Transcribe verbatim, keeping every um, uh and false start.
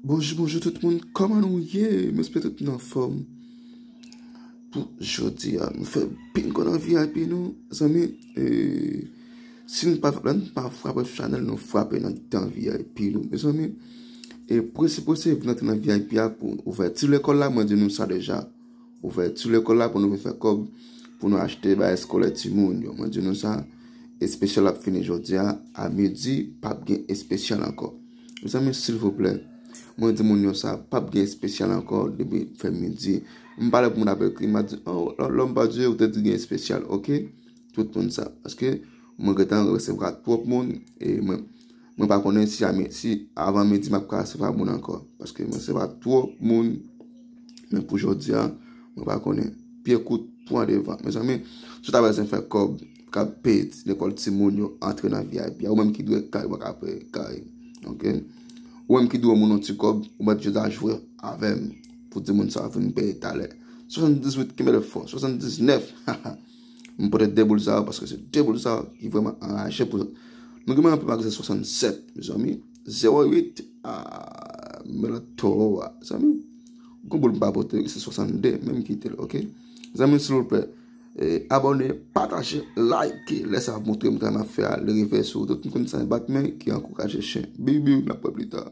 Bonjou, bonjou tout moun, kòman nou ye? M espere tout moun anfòm. Pou jodi a, nou fè bingo nan V I P nou, zanmi. E, si nou pa, lè nou pa frape sou chanèl, nou frape nan tan V I P nou, mezanmi. E prese, prese, vin antre nan V I P a pou ouvèti lekòl la, mwen di nou sa deja. Ouvèti lekòl la pou nou vin fè kòb, pou nou achte bagay eskolè timoun yo. Mwen di nou sa, espesyal ap fini jodi a, a midi, p ap gen espesyal ankò. Mezanmi, silvouplè, mwen di moun yo sa, p ap gen espesyal ankò depi fè midi. M pale pou moun ap ekri, m ap di, oh, lòm pa di, ou te di gen espesyal, oke? Tout moun sa. Paske mwen gentan resevwa twòp moun, e mwen, mwen pa konnen si, a mi- si avan midi m ap ka resevwa moun ankò. Paske mwen resevwa twòp moun, men pou jodi a, mwen pa konnen. Pye kout, pran devan. Mezanmi, si w ta bezwen fè kòb, ka peye lekòl timoun yo, antre nan V I P a. Ou menm ki dwe kay, ou pa ka peye kay. Oke? Ou menm ki dwe moun yon ti kòb, ou mèt jodi a jwe avè m. Pou di moun sa vin peye talè. Swasanndizuit, kenbe lè fò. Swasanndiznèf. M pote de boul sa yo paske se de boul sa yo ki vrèman anraje pou zòt. Nou gen anpil magazin swasannsèt, mezanmi. Zewo uit, ah, men lòt towo a, mezanmi. Gon boul m pa pote, se swasannde, menm kite l, oke? Zanmi, silvouplè, e, abòne, pataje, like, lè sa ap montre m travay m ap fè a, li rive sou ou. Tout moun konn sa, bat men ki ankouraje chen. Bibi, n ap wè pli ta.